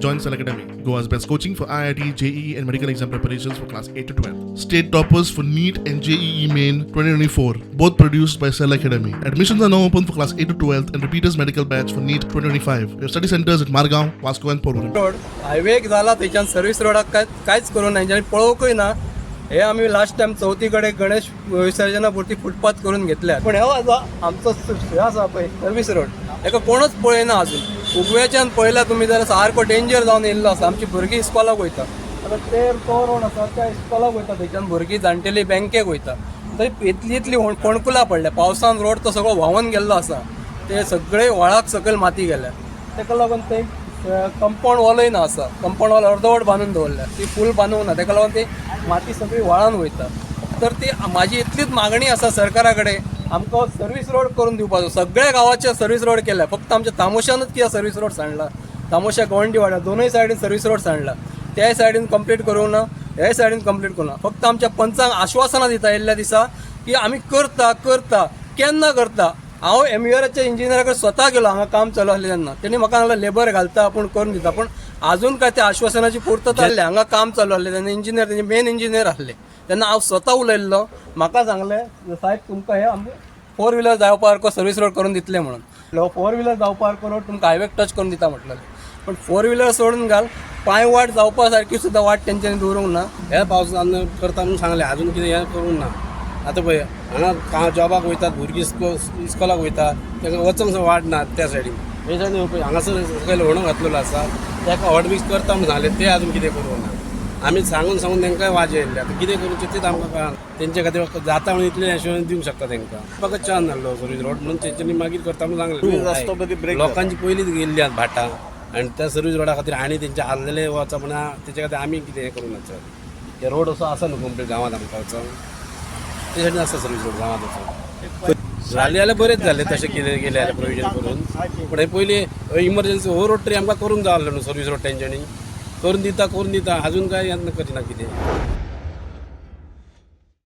Join Cell Academy, Goa's best coaching for IIT, JEE, and medical exam preparations for class 8 to 12. State toppers for NEET and JEE Main 2024, both produced by Cell Academy. Admissions are now open for class 8 to 12 and repeaters medical batch for NEET 2025. We have study centers at Margao, Vasco, and Porvorim. Road हायवेक जाला थंयच्यान service रोडाक काय कांयच करूंक ना, हेंच्यांनी पळोवंकूय ना. हे आमी लास्ट टायम चवथी कडेन गणेश विसर्जना पुरती फुटपाथ करून घेतल्या, पूण हो जो आमचो हे आसा पळय सर्वीस रोड, हेका कोणूच पळयना अजून. उगव्याच्यान पळयला तुमी जाल्यार सारको डेंजर जावन येयल्लो आसा. आमची भुरगीं इस्कॉलाक वयता, आतां ते तो रोड आसा त्या इस्कॉलाक वयता, थंयच्यान भुरगीं जाणटेली बँकेक वयता. थंय इतली इतली फोंडकुलां पडल्या, पावसान रोड तो सगळो व्हांवन गेल्लो आसा, ते सगळे व्हाळाक सकयल माती गेल्या. ताका लागून ते कंपाऊंड वॉलय ना आसा, कंपाऊंड वॉल अर्दवट बांदून दवरल्या, ती फूल बांदूंक ना, ताका लागून ती माती सगळी व्हाळान वयता. तर ती म्हाजी इतलीच मागणी आसा सरकारा कडेन, आमकां सर्वीस रोड करून दिवपाचो. सगळ्या गांवाचे सर्वीस रोड केल्या, फक्त आमच्या तामोशानूच कित्याक सर्वीस रोड सांडला? तामोशा गवंडी वाड्यार दोनूय सायडीन सर्वीस रोड सांडला, त्याय सायडीन कंप्लीट करूंक ना, ह्याय सायडीन कंप्लीट करूंक ना. फक्त आमच्या पंचांक आश्वासनां दिता येयल्ल्या दिसा की आमी करता करता, केन्ना करता? हांव एमयूआराच्या इंजिनियरा कडेन स्वता गेलो, हांगा काम चालू आसलें तेन्ना. तेणी म्हाका सांगलें लेबर घालता आपूण, करून दिता, पूण आजून काय त्या आश्वासनाची पूर्तता जाल्ली. हांगा काम चालू आसलें तेन्ना इंजिनियर, तेजे मेन इंजिनियर आसले, तेन्ना हांव स्वता उलयल्लो. म्हाका सांगलें, साहेब, तुमकां हे आमी फोर व्हिलर जावपा सारको सर्वीस रोड करून दितले म्हणून. फोर व्हिलर जावपा सारको रोड तुमकां हायवेक टच करून दिता म्हटलें, पण फोर व्हिलर सोडून घाल, पांय वाट जावपा सारकी सुद्दां वाट तेंच्यांनी दवरूंक ना. ह्या पावसान करता म्हणून सांगलें, अजून कितें हें करूंक ना. आतां पळय हांगा जॉबाक वयतात भुरगीं, इस्कॉलाक वयता, तांकां वचोंक वाट ना त्या सायडीन. हे सायडीन पळय हांगासर सकयल होणो घातलेलो आसा, ताका हॉट मिक्स करता म्हणून सांगलें, ते अजून कितें करूंक ना. आमी सांगून सांगून तांकां वाज येयल्ले, आतां कितें करूचें तेंच आमकां कळना. तेंचे खातीर जाता म्हणून इतलें एश्योरन्स दिवंक शकता तांकां. फकत चान्स जाल्लो सर्वीस रोड म्हणून तेंच्यांनी मागीर करता म्हणून सांगलें. लोकांची पयलींच गेल्ली आसा भाटां आनी त्या सर्वीस रोडा खातीर आनी तेंचे आसलेले वचप ना, तेच्या खातीर आमी कितें हें करूंक ना सर. हे रोड असो आसा न्हू कंप्लीट गांवांत आमकां वचोंक, ते सायडीन आसा सर्वीस रोड गांवांत वचोंक. जालें जाल्यार बरेंच जालें, तशें कितें केलें जाल्यार प्रोविजन करून. पूण हे पयलीं इमर्जन्सी हो रोड तरी आमकां करूंक जाय आसलो न्हू सर्वीस रोड तेंच्यांनी करून दिता करून दिता, अजून काय येन्ना करिना कितें.